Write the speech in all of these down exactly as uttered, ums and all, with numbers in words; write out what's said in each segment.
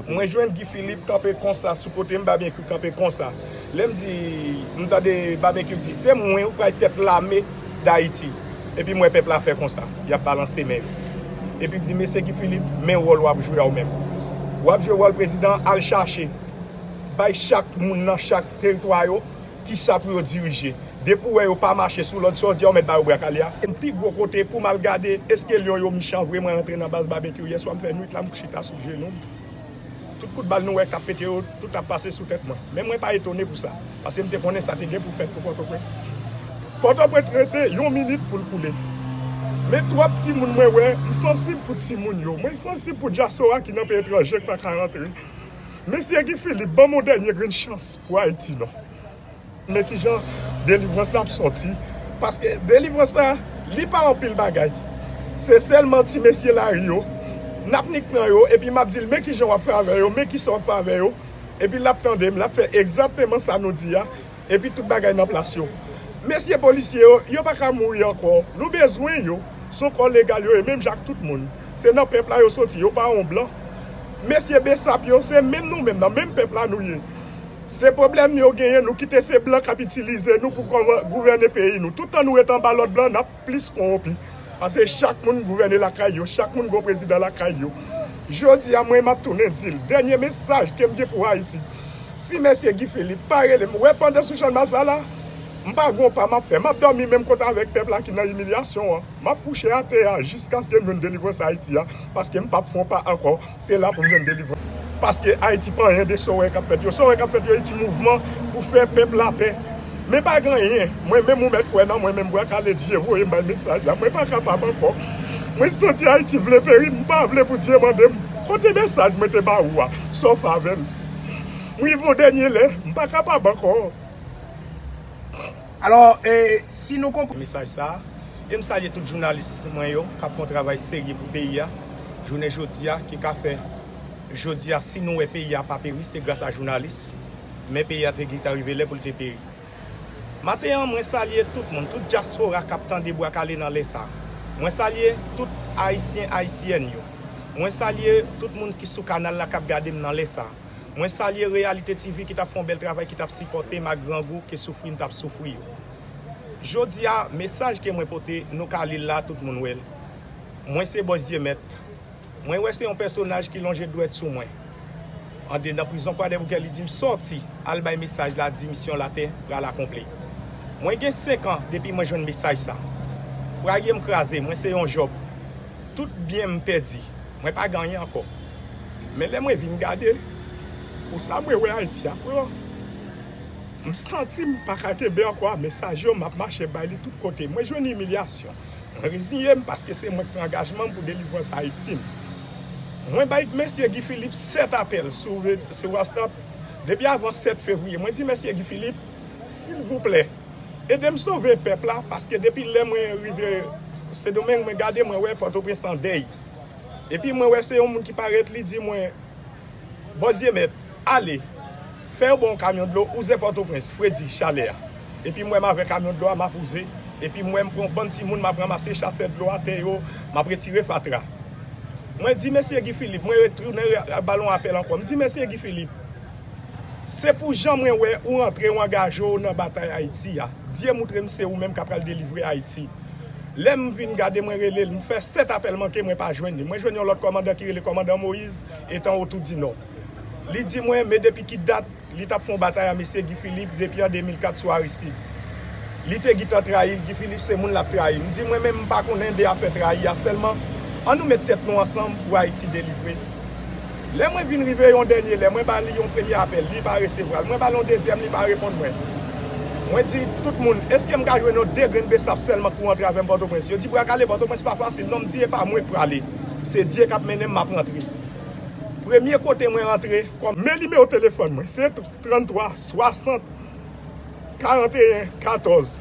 Mwen jwenn Guy Philippe kanpe konsa sou kote m, Babenkyou kanpe konsa. Lè m di, m tande Babenkyou di, se mwen ou pral tèt lame Dayiti. Epi m wè pèp la fè konsa, y ap balanse men yo. Epi m di, mesye Guy Philippe, men wòl w ap jwe a ou menm. W ap jwe wòl prezidan, al chache. Bay chak moun nan chak teritwa yo kisa pou yo dirije. Depi w wè yo pa mache sou lòd, sa w di a, ou mèt ba yo bra kale a. M pi gwo kote pou m al gade, èske lyon yo michan vre, mwen rantre nan baz Babenkyou yèswa, m fè nwit la, m chita sou jenou m. Tout kout bal nou wè k ap pete yo, tout ap pase sou tèt mwen. Men mwen pa etone pou sa, paske m te konnen sa te gen pou fèt pou Pòtoprens. Pòtoprens rete yon minit pou l koule. Men twòp timoun mwen wè, m sansib pou timoun yo. Mwen sansib pou dyaspora ki nan peyi etranje k pa ka rantre. Mesye Guy Philippe, ban m yon dènye grenn chans pou Ayiti non. Men kijan delivrans la ap sòti. Paske delivrans la, li pa anpil bagay. Se sèlman ti mesye lari yo. N ap nik pran yo, epi m ap di l, men kijan w ap fè avè yo, men kisa w ap fè avè yo. Epi l ap tande m, l ap fè egzakteman sa nou di a. Epi tout bagay nan plas yo. Mesye polisye yo, yo pa ka mouri ankò. Nou bezwen yo. Se yon kò legal yo ye, menm jan ak tout moun. Se nan pèp la yo soti, yo pa yon blan. Mesye besap yo, se menm nou menm nan, menm pèp la nou ye. Se pwoblèm yo genyen, nou kite se blan k ap itilize nou pou kòman gouvène peyi nou. Tout tan nou ret anba lòd blan, n ap plis kowonpi. Paske chak moun gouvène lakay yo, chak moun gon prezidan lakay yo. Jodi a, mwen, m ap tounen di l, dènye mesaj ke m gen pou Ayiti. Si mesye Guy Philippe pa rele m, wè pandan sou Channmas la, m pa gon pa m ap fè. M ap dòmi menm kote avèk pèp la ki nan imilyasyon an. M ap kouche atè a jiskaske m jwenn delivrans Ayiti a, paske m p ap fè yon pa ankò. Se la pou m jwenn delivrans. Paske Ayiti pa anyen de sa w wè k ap fèt yo. Sa w wè k ap fèt yo, e ti mouvman pou fè pèp lapè. Men pa gen anyen. Mwen menm ou mèt kwè nan mwen menm, bwa kale Dye voye m bay mesaj la. Mwen pa kapab ankò. Mwen santi Ayiti vle peri, m pa vle pou Dye mande m. Kote mesaj mwen te ba ou a? Sa w fè avè l? M rive yon dènye lè, m pa kapab ankò. Alò, e, si nou konprann mesaj sa a, e m salye tout jounalis mwen yo k ap fè yon travay serye pou peyi a, jounen jodi a, ki ka fè jodi a, si nou wè peyi a pa peri, se gras a jounalis, men peyi a te gentan rive lè pou l te peri. Maten an, mwen salye tout moun, tout dyaspora k ap tande Bwa Kale nan lè sa a. Mwen salye tout Ayisyen, Ayisyèn yo. Mwen salye tout moun ki sou kanal la k ap gade m nan lè sa a. Mwen salye Reyalite T V ki t ap fè yon bèl travay, ki t ap sipòte m ak grangou ke soufri m t ap soufri yo. Jodi a, mesaj ke mwen pote, nou ka li l la, tout moun wè l. Mwen se Bòs Dyemèt. Mwen wè se yon pèsonaj ki lonje dwèt sou mwen. Andedan prizon Kwadèboukè, li di m sòti, al bay mesaj la, di misyon latè pral akonpli. Mwen gen senk an depi mwen jwenn mesaj sa. Fwaye m kraze, mwen se yon jòb. Tout byen m pèdi. Mwen pa gen anyen ankò. Men lè mwen vin gade, pou sa mwen wè Ayiti a pran, m santi m pa ka kenbe ankò a mesaj yo, m ap mache bay li tout kote. Mwen jwenn imilyasyon. Mwen reziye m paske se mwen k pran angajman m pou delivrans Ayiti m. Mwen bay mesye Guy Philippe sèt apèl sou, sou WhatsApp depi avan sèt fevriye. Mwen di mesye Guy Philippe, silvouplè, ede m sove pèp la, paske depi lè mwen rive Sendomeng, mwen gade, mwen wè Pòtoprens an dèy. Epi mwen wè se yon moun ki parèt, li di mwen, Bòs Dyemèt, ale, fè yo ba w yon kamyon dlo, wouze Pòtoprens, fredi chalè a. Epi m wè m avè kamyon dlo a, m ap wouze. Epi m wè m pran yon bann timoun, m ap ranmase chasè dlo atè yo, m ap retire fatra. Mwen di mesye Guy Philippe, mwen retounen re-, ba l yon apèl ankò. M di mesye Guy Philippe, se pou jan mwen wè ou antre, ou angaje w nan batay Ayiti a. Dye moutre m se ou menm k ap pral delivre Ayiti. Lè m vin gade, mwen rele l, m fè sèt apèl manke, mwen pa jwenn li. Mwen jwenn yon lòt kòmandan ki rele kòmandan Moïse, etan Otwoudinò. Li di mwen, men depi ki dat li t ap fè yon batay a mesye Guy Philippe depi an de mil kat sou Aristide. Li te gentan trayi l, Guy Philippe se moun l ap trayi. M di mwen menm m pa konnen de afè trayi a, sèlman ann nou met tèt nou ansanm pou Ayiti delivre. Lè mwen vin rive yon dènye lè, mwen ba li yon premye apèl, li pa resevwa l. Mwen ba l yon dezyèm, li pa reponn mwen. Mwen di tout moun, èske m ka jwenn yon de grenn besap sèlman pou antre avè m Pòtoprens? Yo di, bwa kale, Pòtoprens pa fasil. Non, m di, e pa mwen k prale. Se Dye k ap mennen m, m ap rantre. Premye kote mwen rantre, kòm, men nimewo telefòn mwen, se tranntwa swasant karanteyen katòz.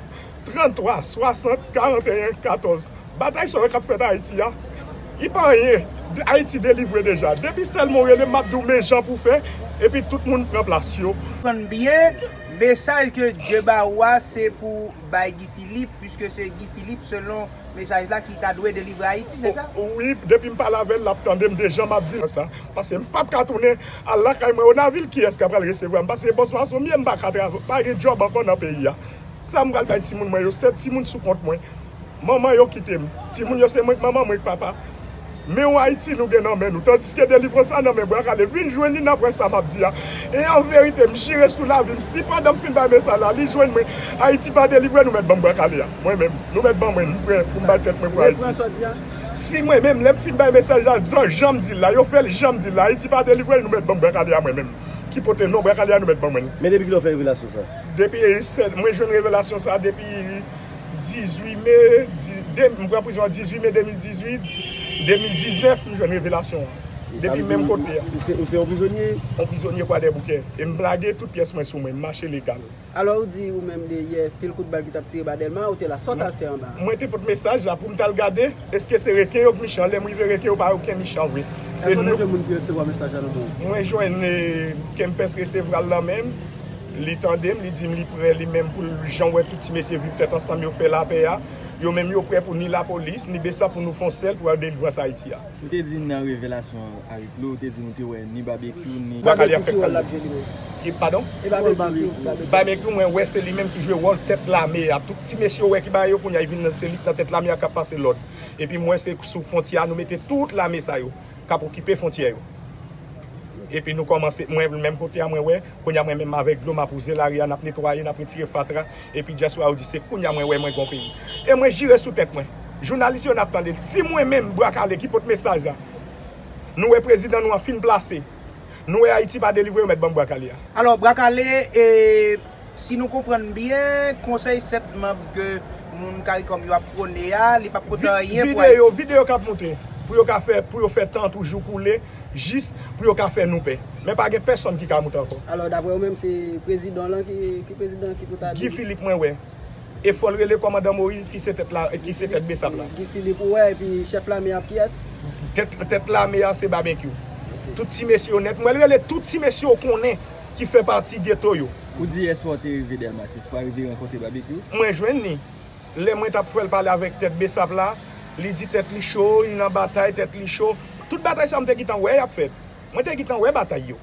Tranntwa swasant karanteyen katòz. Batay sa yo k ap fèt Ayiti a, li pa anyen. Ayiti delivre deja. Depi sèlman w rele m, m ap di w men jan pou fè, epi tout moun pran plas yo. Konn byen mesaj ke Dye ba ou a, se pou bay Guy Philippe, piske se Guy Philippe, selon Mesaj la ki ta dwe delivre Ayiti, se sa? Wi, depi m pale avè l, l ap tande m, de jan m ap di l sa. Paske m p ap ka tounen al lakay mwen Onavil, kiyès k ap pral resevwa m? Paske bòs mason m ye, m pa ka travay, pa gen djòb ankò nan peyi a. Sa m pral bay timoun mwen yo? Sèt timoun sou kont mwen. Manman yo kite m. Timoun yo se mwen k manman, mwen k papa. Men w Ayiti nou gen nan men nou. Tandiske delivrans la nan men Bwa Kale. Vin jwenn li n ap wè sa m ap di a. E an verite, m jire sou lavi m, si pandan m fin bay mesaj la, li jwenn mwen, Ayiti pa delivre, nou mèt ban m Bwa Kale a. Mwen menm, nou mèt ban mwen l, m prè pou m bay tèt mwen pou Ayiti. Si mwen menm, lè m fin bay mesaj la, jan, jan m di l la, yo fè l jan m di l la, Ayiti pa delivre, nou mèt ban m Bwa Kale a mwen menm. Ki pote non Bwa Kale a, nou mèt ban mwen l. Men depi kilè w fè revelasyon sa? Depi, mwen jwenn revelasyon sa depi dizuit me, di, de, m pran prizon an dizuit me de mil dizuit, de mil diznèf, m jwenn revelasyon an. Depi menm kote a. Ou se, ou se yon prizonye? Yon prizonye Kwadèboukè. E m lage tout pyès mwen sou mwen, m mache legal. Alò ou di ou menm de yè pil kout bal ki t ap tire ba Dèlma, ou te la, sa w t al fè anba a? Mwen te pot mesaj la pou m t al gade, èske se reken yo k michan, lè m rive reken yo pa okenn michan vre. Èske w te jwenn moun ki resevwa mesaj la nan men w? Mwen jwenn Kempès resevwa l nan men m, li tande m, li di m li prè li menm pou l jan w wè tout ti mesye viv tèt ansanm yo fè lapè a, yo menm yo prè pou ni lapolis, ni BSAP pou nou fè yon sèl pou delivrans Ayiti a. Ou te di nan revelasyon avèk Lou, ou te di nou te wè ni Babekyou, ni. Bwa Kale ap fè kòl li. Ki, padon? Babekyou, mwen wè se li menm ki jwe wòl tèt lame a. Tout ti mesye w wè ki bagay yo kounye a, vin nan se li k nan tèt lame a k ap pase lòd. Epi m wè se sou fwontyè a nou mete tout lame sa yo k ap okipe fwontyè yo. Epi nou kòmanse, mwen menm kote a mwen wè, kounye a mwen menm avèk Dlo m ap wouze lari a, n ap netwaye, n ap retire fatra, epi dyaspora yo di se kounye a mwen wè mwen gen yon peyi. E mwen jire sou tèt mwen. Jounalis yo n ap tande l. Si mwen menm Bwa Kale ki pot mesaj la, nou wè prezidan nou an fin plase, nou wè Ayiti pa delivre, yo mèt ban m Bwa Kale a. Alò Bwa Kale, e, si nou konprann byen, konsèy sèt manm ke moun Caricom yo ap pwone a, li p ap pote anyen pou Ayiti. Videyo, videyo k ap moute, pou yo ka fè, pou yo fè tan toujou koule, jis pou yo ka fè nou pè. Men pa gen pèsonn ki ka moute ankò. Alò, daprè ou menm, se prezidan w lan ki, ki prezidan ki pou ta di? Guy Philippe mwen wè. E fò l rele kòmandan Moïse ki se tèt la, ki se tèt BSAP la. Guy Philippe ou wè, epi chèf lame a ap kiyès? Tèt, tèt lame a se Babekyou. Tout ti mesye yo nèt. M wè l rele tout ti mesye w konnen ki fè pati geto yo. Ou di èske w te rive Dèlma, se swa rive rankontre Babekyou? Mwen jwenn li. Lè mwen t ap fè l pale avèk tèt BSAP la, li di tèt li cho, li nan batay, tèt li cho. Tout batay sa m te gentan wè y ap fèt. Mwen te gentan wè batay yo.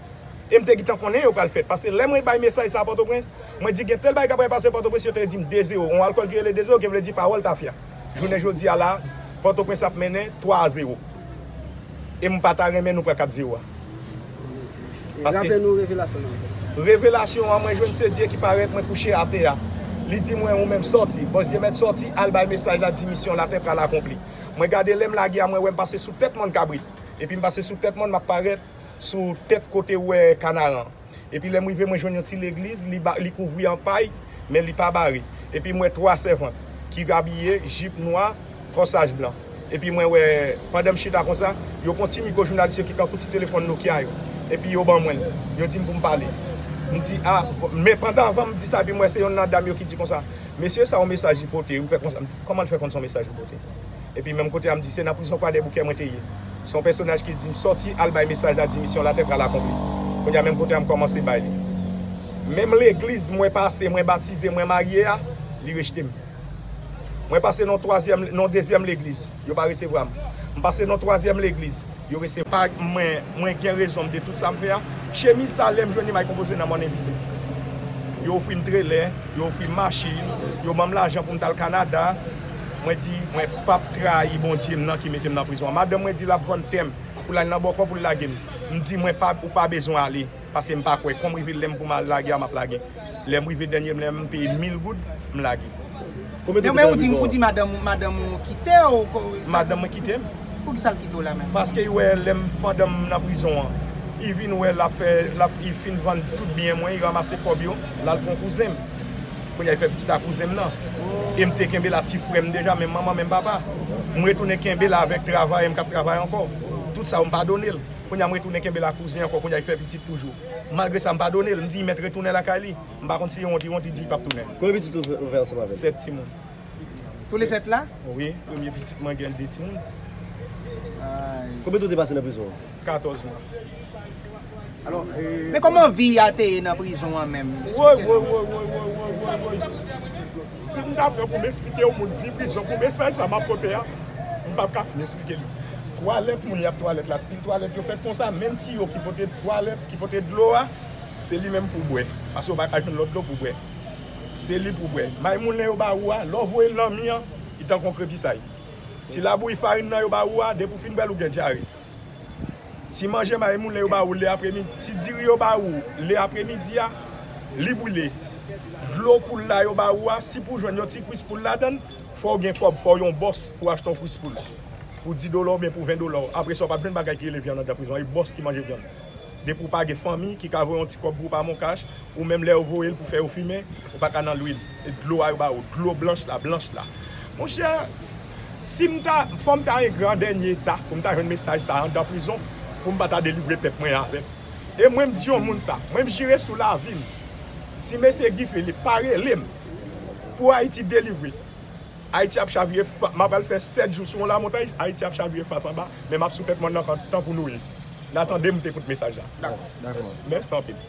E m te gentan konnen yo pral fèt. Paske lè mwen bay mesaj sa a Pòtoprens, mwen di gen tèl bagay k ap pral pase Pòtoprens, yo te di m de zewo. Yon alkòl ki rele de zewo, ki vle di pawòl tafya. Jounen jodi a la, Pòtoprens ap mennen twa a zewo. E m pa ta renmen nou pran kat zewo a. Paske. Raple nou revelasyon an ankò. Revelasyon an, mwen jwenn se Dye ki parèt, mwen kouche atè a. Li di mwen, ou menm sòti. Bòs Dye mèt sòti, al bay mesaj la, di misyon latè pral akonpli. Mwen gade lè m lage a, mwen wè m pase sou tèt mòn kabrit. Epi m pase sou tèt mòn, m ap parèt sou tèt kote ou wè Kanaran. Epi lè m rive, mwen jwenn yon ti legliz, li ba, li kouvri an pay, men li pa bare. Epi m wè twa sèvant ki abiye jip nwa, kòsaj blan. Epi mwen wè, pandan m chita konsa, yo pran ti mikwo jounalis yo ki tankou ti telefòn Nokia yo. Epi yo ban mwen l. Yo di m pou m pale. M di, a, men pandan anvan m di sa, epi m wè se yonn nan dam yo ki di konsa, mesye, sa yon mesaj li pote. M fè konsa, kòman l fè konn se yon mesaj li pote? Epi menm kote a m di, se nan prizon Kwadèboukè mwen te ye. Se yon pèsonaj ki di m sòti al bay mesaj la, di misyon latè pral akonpli. Kounye a menm kote a m kòmanse bay li. Menm legliz mwen pase, mwen batize, mwen marye a, li rejte m. Mwen pase nan twazyèm, nan dezyèm legliz, yo pa resevwa m. M pase nan twazyèm legliz, yo resevwa m. Pa, mwen, mwen gen rezon m de tout sa m fè a. Chemiz sa, lè m jwenn li, m al konpoze nan Mòn Envizib. Yo ofri m trelè, yo ofri m machin, yo ban m lajan pou m t al Kanada. Mwen di, mwen p ap trayi Bondye m nan ki mete m nan prizon an. Madanm mwen di l ap vann tè m pou l al nan bòkò pou l lage m. M di, mwen pa, ou pa bezwen ale. Paske m pa kwè. Kon m rive lè m pou m al lage a, m ap lage. Lè m rive dènye m, lè m peye mil goud, m lage. Men ou di, ou di madanm, madanm ou kite w? Madanm mwen kite m. Poukisa l kite w la menm? Paske l wè lè m, pandan m nan prizon an, li vin wè l ap fè, l ap, li fin vann tout byen mwen, li ranmase kòb yo, l al pran kouzen m. Kounye a li fè pitit a kouzen m nan. E m te kenbe la ti frè m deja, menm manman, menm papa. M retounen kenbe l avèk travayè m k ap travay ankò. Tout sa yo m padone l. Kounye a m retounen kenbe l ak kouzen ankò, kounye a li fè pitit toujou. Malgre sa, m padone l. M di, mèt retounen lakay li. M pa konn si yon ti, yon ti di li p ap tounen. Konbyen pitit ou fè, ou fè ansanm avè l? Sèt timoun. Tou le sèt la? Wi, premye pitit mwen gen de timoun. Ay. Konbyen tan ou te pase nan prizon an? Katòz mwa. Alò, e, men kòman vi a te ye nan prizon an menm? Woy, woy, woy, woy, woy, woy, woy, woy. Si m ta pran pou m eksplike yon moun vi prizon pou mesaj sa m ap pote a, m p ap ka fin eksplike li. Twalèt moun y ap twalèt la, pil twalèt yo fèt konsa, menm tiyo ki pote twalèt, ki pote dlo a, se li menm pou bwè. Paske w pa ka jwenn lòt dlo pou bwè. Se li pou bwè. May moulen yo ba ou a, lè w voye l nan mi an, li tankou yon krepisay. Ti labouyi farin nan yo ba ou a, depi w fin bwè l, ou gen dyare. Ti manje may moulen yo ba ou lè apremidi, ti diri yo ba ou lè apremidi a, li brile. Dlo poul la yo ba ou a, si pou jwenn yon ti kwis poul ladan l, fò w gen kòb, fò w yon bòs pou w achte yon kwis poul. Pou dis dola oubyen pou ven dola. Apre sa, w p ap jwenn bagay ki rele vyann anndan prizon an, e bòs ki manje vyann. Depi w pa gen fanmi ki ka voye yon ti kòb pou ou pa MonCash, ou menm lè yo voye l pou fè yo fimen, ou pa ka nan lwil. E dlo a yo ba ou, dlo blanch la, blanch la. Monchè, si m ta, fò m ta engra an dènye eta, pou m ta jwenn mesaj sa a anndan prizon, pou m pa ta delivre pèp mwen avè l. E mwen, m di yon moun sa, mwen, m jire sou lavi m. Si mesye Guy Philippe pa rele m pou Ayiti delivre, Ayiti ap chavire, fa- m ap al fè sèt jou sou yon lamontay, Ayiti ap chavire fas anba, men m ap sou tèt mòn nan kan- tankou Noye. N a tande m te pote mesaj la. Dakò. Mèsi anpil.